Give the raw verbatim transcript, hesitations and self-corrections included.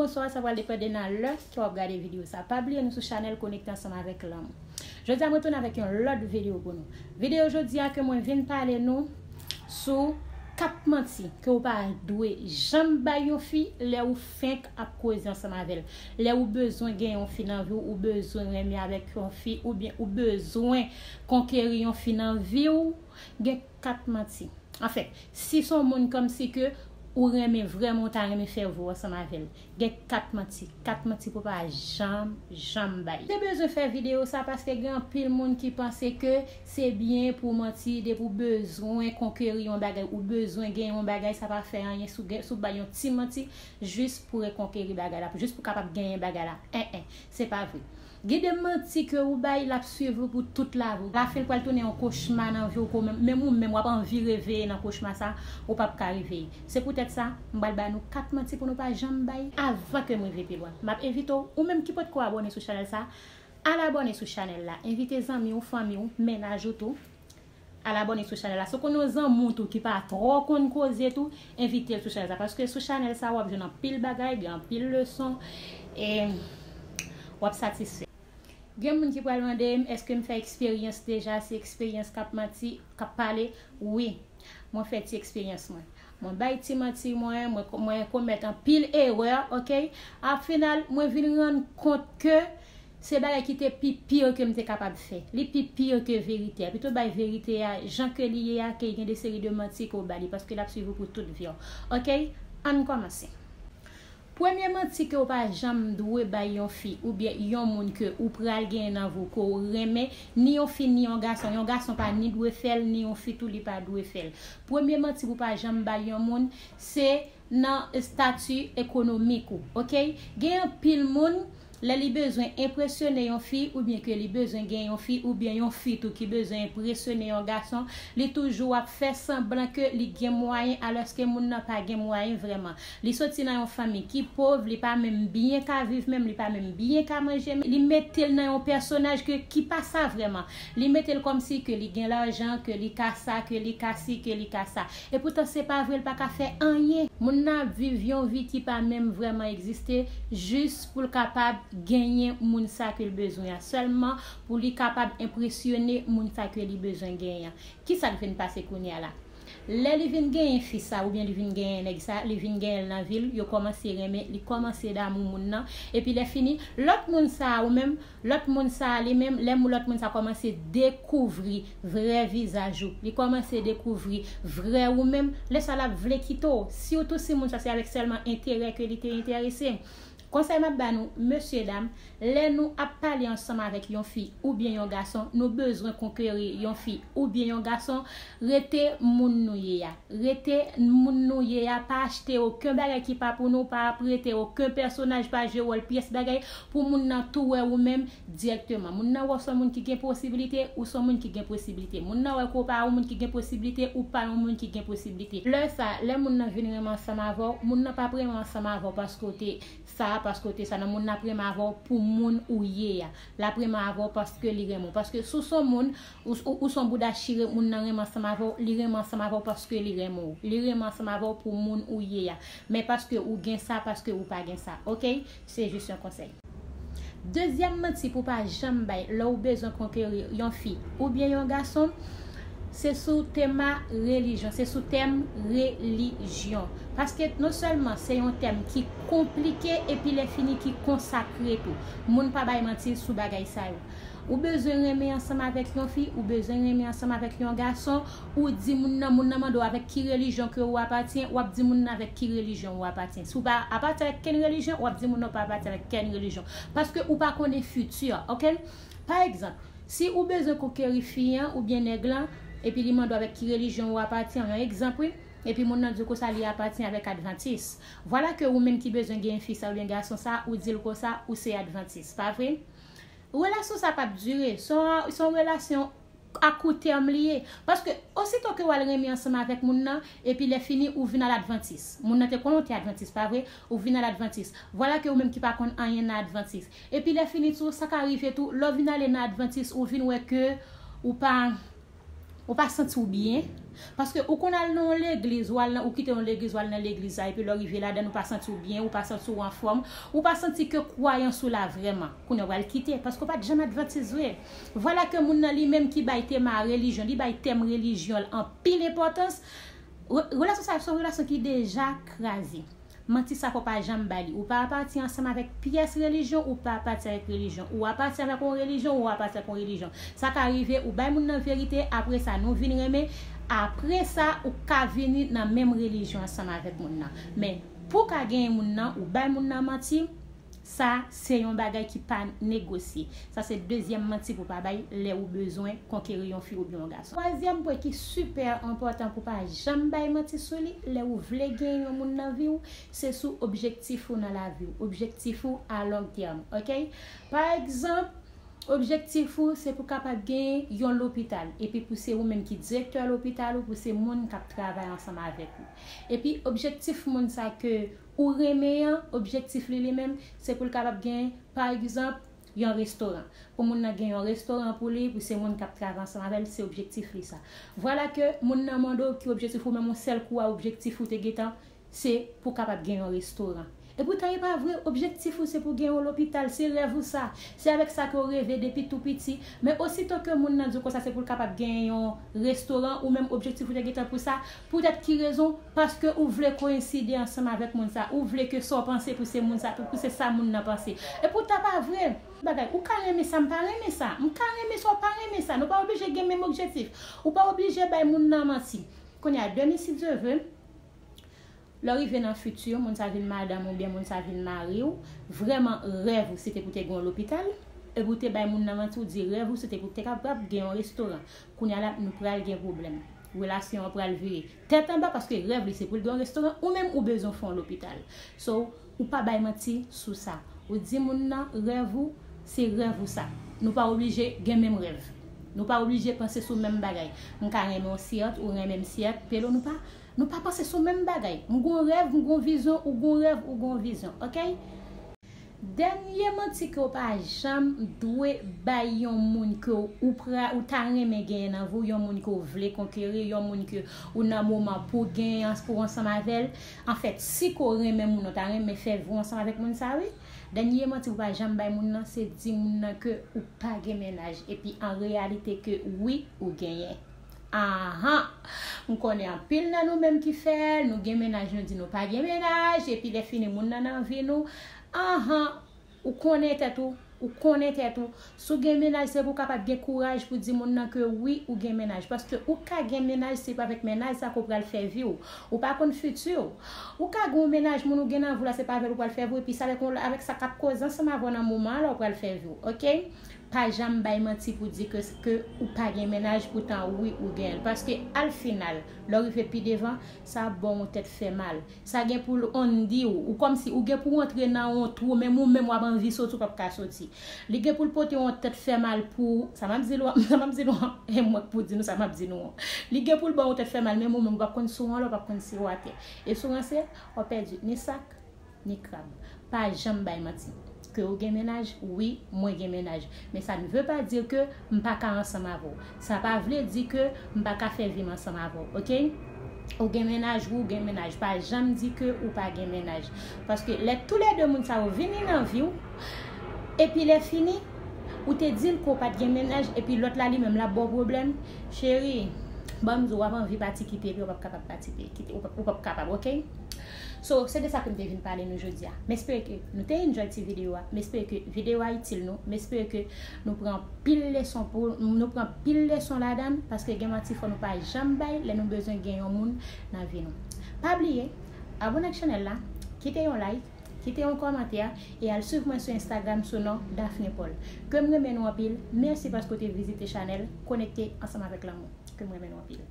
Bonswa, sa pral depann de nan lè ke w ap gade videyo sa. Pa bliye nou sou chanèl Konekte Ansanm avèk Lanmou. Jodi a mwen tounen avèk yon lòt videyo pou nou. Videyo jodi a ke mwen vin pale nou sou kat manti ke w pa dwe janm bay yon fi lè ou fenk ap koze ansanm avè l. Lè ou bezwen gen yon fi nan vi w, ou bezwen renmen avèk yon fi, oubyen ou bezwen konkeri yon fi nan vi w, gen kat manti. Anfen, si se yon moun kòmsi ke ou renmen vrèman, ou ta renmen fè vi w ansanm avè l, gen kat manti. Kat manti pou pa janm, janm bay. Te bezwen fè videyo sa paske gen anpil moun ki panse ke se byen pou w manti depi w bezwen konkeri yon bagay, ou bezwen gen yon bagay, sa pa fè anyen si w gen, si w bay yon ti manti jis pou rekonkeri bagay la, jis pou kapab genyen bagay la. En, en, se pa vre. Gen de manti ke ou bay, l ap swiv ou pou tout lavi w. Lafen l pral tounen yon kochma nan vi w, ke w menm, menm ou menm w ap anvi reveye nan kochma sa, ou p ap ka reveye. Se poutèt sa, m pral ba nou kat manti pou nou pa janm bay avan ke m rive pi lwen. M ap envite w, ou menm ki potko abòne sou chanèl sa, al abòne sou chanèl la. Envite zanmi w, fanmi w, mennaj ou tou. Al abòne sou chanèl la. Si w konn yon zanmi w tou ki pa twò konn koze tou, envite l sou chanèl sa. Paske sou chanèl sa, w ap jwenn anpil bagay, gen anpil leson, e w ap satisfè. Gen moun ki pral mande m, èske m fè eksperyans deja, se eksperyans k ap manti, k ap pale? Wi, mwen fè ti eksperyans mwen. Mwen bay ti manti mwen, mwen, mwen komèt anpil erè, oke? A final, mwen vin rann kont ke se bagay ki te pi pire ke m te kapab fè. Li pi pire ke verite a. Pito bay verite a jan ke li ye a, ke gen de seri de manti ke w ba li, paske l ap swiv ou pou tout vi w. Oke? Ann kòmanse. Premye manti ke w pa janm dwe bay yon fi oubyen yon moun ke ou pral genyen nan vi w, ke w renmen, ni yon fi, ni yon gason. Yon gason pa ni dwe fè l, ni yon fi tou li pa dwe fè l. Premye manti pou w pa janm bay yon moun, se nan estati ekonomik ou, oke? Gen anpil moun, lè li bezwen enpresyone yon fi, oubyen ke li bezwen gen yon fi, oubyen yon fi tou ki bezwen enpresyone yon gason, li toujou ap fè sanblan ke li gen mwayen, alòske moun nan pa gen mwayen vrèman. Li soti nan yon fanmi ki pòv, li pa menm byen ka viv menm, li pa menm byen ka manje, li mete l nan yon pèsonaj ke, ki pa sa vrèman. Li mete l kòmsi ke li gen lajan, ke li ka sa, ke li ka si, ke li ka sa. E poutan se pa vre, l pa ka fè anyen. Moun nan ap viv yon vi ki pa menm vrèman egziste, jis pou l kapab genyen moun sa ke l bezwen an, sèlman pou li kapab enpresyone moun sa ke li bezwen genyen an. Kisa k vin pase kounye a la? Lè li vin genyen fi sa, oubyen li vin genyen nèg sa, li vin genyen l nan vi l, yo kòmanse renmen, li kòmanse damou moun nan, epi lè fini, lòt moun sa a ou menm, lòt moun sa a li menm, lè moun, lòt moun sa a kòmanse dekouvri vrè vizaj ou, li kòmanse dekouvri vrè ou menm, lè sa l ap vle kite w. Si w tou si moun sa se avèk sèlman enterè ke li te enterese. Konsèy m ap ba nou, mesye dam, lè nou ap pale ansanm avèk yon fi oubyen yon gason, nou bezwen konkeri yon fi oubyen yon gason, rete moun nou ye a. Rete moun nou ye a, pa achte okenn bagay ki pa pou nou, pa prete okenn pèsonaj, pa jwe wòl pyès bagay pou moun nan tou wè ou menm dirèkteman. Moun nan wè w se yon moun ki gen posiblite, ou se yon moun ki gen posiblite. Moun nan wè ke w pa yon moun ki gen posiblite, ou pa yon moun ki gen posiblite. Lè sa, lè moun nan vin renmen ansanm avè w, moun nan p ap renmen ansanm avè w paske w te sa, paske w te sa. Non, moun nan ap renmen avè w pou moun ou ye a. L ap renmen avè w paske li renmen w. Paske si w se yon moun, ou, ou, ou se yon bouda chire, moun nan renmen ansanm avè w, li renmen ansanm avè w paske li renmen w. Li renmen ansanm avè w pou moun ou ye a. Men paske ou gen sa, paske ou pa gen sa. Oke? Se jis yon konsèy. Dezyèm manti pou pa janm bay lè w bezwen konkeri yon fi oubyen yon gason, se sou tema relijyon, se sou tèm relijyon. Paske non sèlman se yon tèm ki konplike, epi lè fini ki konsakre tou. Moun pa bay manti sou bagay sa yo. Ou bezwen renmen ansanm avèk yon fi, ou bezwen renmen ansanm avèk yon gason, ou di moun nan, moun nan mande w avèk ki relijyon ke ou apatyen, w ap di moun nan avèk ki relijyon ou apatyen. Si w pa apatyen avèk kenn relijyon, w ap di moun nan w pa apatyen avèk kenn relijyon. Paske ou pa konnen fiti a, oke? Pa egzanp, si ou bezwen konkeri fi an oubyen nèg lan, epi li mande w avèk ki relijyon ou apatyen, yon egzanp wi, epi moun nan di w konsa li apatyen avèk advantis. Vwala ke ou menm ki bezwen gen fi sa oubyen gason sa, ou di l konsa, ou se advantis, pa vre? Relasyon sa p ap dire. Se yon, se yon relasyon a kou tèm li ye. Paske osito ke w al renmen ansanm avèk moun nan, epi lè fini, ou vin al advantis. Moun nan te konnen w te advantis, pa vre? Ou vin al advantis. Vwala ke ou menm ki pa konn anyen nan advantis. Epi lè fini tou, sa ka rive tou, lè w vin ale nan advantis, ou vin wè ke ou pa, Ou pa santi w byen? Paske ou konn al nan yon legliz, ou al nan, ou kite yon legliz, ou al nan legliz la, epi lè w rive ladan, ou pa santi w byen, ou pa santi w anfòm, ou pa santi ke kwayans ou la vrèman. Kounye a w pral kite, paske w pa t janm advantis vre. Vwala ke moun nan li menm ki bay tèm a relijyon, li bay tèm relijyon l anpil enpòtans. Re-, relasyon sa a se yon relasyon ki deja kraze. Manti sa fò pa janm bay li. Ou pa apati ansanm avèk pyès relijyon, ou pa apati avèk relijyon. Ou apati avèk yon relijyon, ou apati avèk yon relijyon. Sa ka rive, ou bay moun nan verite, apre sa, nou vin renmen, apre sa, ou ka vini nan menm relijyon ansanm avèk moun nan. Men, pou w ka genyen moun nan, ou bay moun nan manti, sa se yon bagay ki pa negosye. Sa se dezyèm manti pou w pa bay lè ou bezwen konkeri yon fi oubyen yon gason. Twazyèm pwen ki sipè enpòtan pou w pa janm bay manti sou li, lè ou vle genyen yon moun nan vi w, se sou objektif ou nan lavi w, objektif ou a long term, ok? Pa egzanp, objektif ou se pou kapab gen yon lopital, epi pou se ou menm ki direktè lopital ou, pou se moun k ap travay ansanm avèk ou. Epi objektif moun sa ke ou renmen an, objektif li li menm, se pou l kapab gen, pa egzanp, yon restoran. Pou moun nan gen yon restoran pou li, pou se moun k ap travay ansanm avè l, se objektif li sa. Vwala ke moun nan mande w ki objektif ou, menm yon sèl kou a objektif ou te gentan, se pou kapab gen yon restoran. Epoutan, e pa vre, objektif ou se pou gen yon lopital, se rèv ou sa. Se avèk sa ke w reve depi tou piti. Men osito ke moun nan di w konsa se pou l kapab gen yon restoran, ou menm objektif ou te gentan pou sa, poutèt ki rezon? Paske ou vle koyenside ansanm avèk moun sa, ou vle ke sa w panse pou se moun sa, pou, pou se sa moun nan panse. Epoutan pa vre. Bagay, ou ka renmen sa, m pa renmen sa. M ka renmen sa, w pa renmen sa. Nou pa oblije gen menm objektif. Ou pa oblije bay moun nan manti. Kounye a, demen, si Dye ve, lè w rive nan fiti, moun sa vin madanm ou oubyen moun sa vin mari w, vrèman rèv ou se te pou te gen yon lopital, epi w te bay moun nan manti, w di rèv ou se te pou te kapab gen yon restoran. Kounye a la, nou pral gen pwoblèm. Relasyon an pral vire tèt anba paske rèv li se pou l gen yon restoran, ou menm ou bezwen fè yon lopital. So, ou pa bay manti sou sa. Ou di moun nan rèv ou, se rèv ou sa. Nou pa oblije gen menm rèv. Nou pa oblije panse sou menm bagay. M ka renmen w sèt, ou renmen m sèt, Pelo, nou pa, nou pa panse sou menm bagay. M gon rèv, m gon vizyon, ou gon rèv, ou gon vizyon, ok? Dènye manti ke w pa janm dwe bay yon moun ke w pra-, ou ta renmen genyen nan vi w, yon moun ke w vle konkeri, yon moun ke ou nan moman pou genyen, pou ansanm avè l. Anfèt, si ke w renmen moun, ou ta renmen fè vi w ansanm avèk moun sa, wi. Dènye manti pou w pa janm bay moun nan, se di moun nan ke ou pa gen mennaj, epi an reyalite ke wi, ou genyen. Ahan! M konnen anpil nan nou menm ki fè l, nou gen mennaj, nou di nou pa gen mennaj, epi lè fini moun nan nan vi nou, ahan! Ou konnen tèt ou, ou konnen tèt ou. Si w gen mennaj, se pou w kapab gen kouraj pou di moun nan ke wi, ou gen mennaj. Paske ou ka gen mennaj, se pa avèk mennaj sa ke w pral fè vi w. Ou pa konn fiti w. Ou ka gen yon mennaj, moun ou gen nan vi w la, se pa avè l ou pral fè vi w, epi se avèk, avèk sa k ap koze ansanm avè w nan moman an la, ou pral fè vi w, ok? Pa janm bay manti pou di ke, ke ou pa gen mennaj, poutan wi, ou gen l. Paske al final, lè w rive pi devan, sa ap ba w yon tèt fè mal. Sa gen pou l ondi w, ou kòmsi ou gen pou w antre nan yon twou, menm ou menm w ap anvi soti, ou p ap ka soti. Li gen pou l pote yon tèt fè mal pou ou, sa m ap di nou an, sa m ap di nou an, e mwen k pou di nou sa m ap di nou an. Li gen pou l ba w yon tèt fè mal, menm ou menm ou p ap konn si w anlè, ou p ap konn si w atè. E si w ranse, w ap pèdi ni sak, ni krab. Pa janm bay manti. Ke ou gen mennaj, wi, mwen gen mennaj. Men ça ne veut pas dire que m pa ka ansanm avè w. Sa pa vle di ke m pa ka fè vi m ansanm avè w, ok? Ou gen mennaj, wi, ou gen mennaj. Pa janm di ke ou pa gen mennaj. Paske lè toulède moun sa yo vini nan vi w, epi lè fini, ou te di l ke w pa t gen mennaj, epi lòt la li menm l ap ba w pwoblèm, cheri, ban m di w, w ap anvi pati kite, epi w p ap kapab pati kite, ou p ap, ou p ap kapab, ok? So, se de sa ke m te vin pale nou jodi a. M espere ke nou te enjoy ti videyo a. M espere ke videyo a itil nou. M espere ke nou pran pil leson pou, nou pran pil leson ladan l, paske gen manti fò nou pa janm bay lè nou bezwen gen yon moun nan vi nou. Pa bliye, abone ak chanèl la, kite yon like, kite yon kòmantè, e al swiv mwen sou Instagram sou non Daphne Paul. Ke m renmen nou anpil. Mèsi paske w te vizite chanèl Konekte Ansanm Avèk Lanmou. Ke m renmen nou anpil.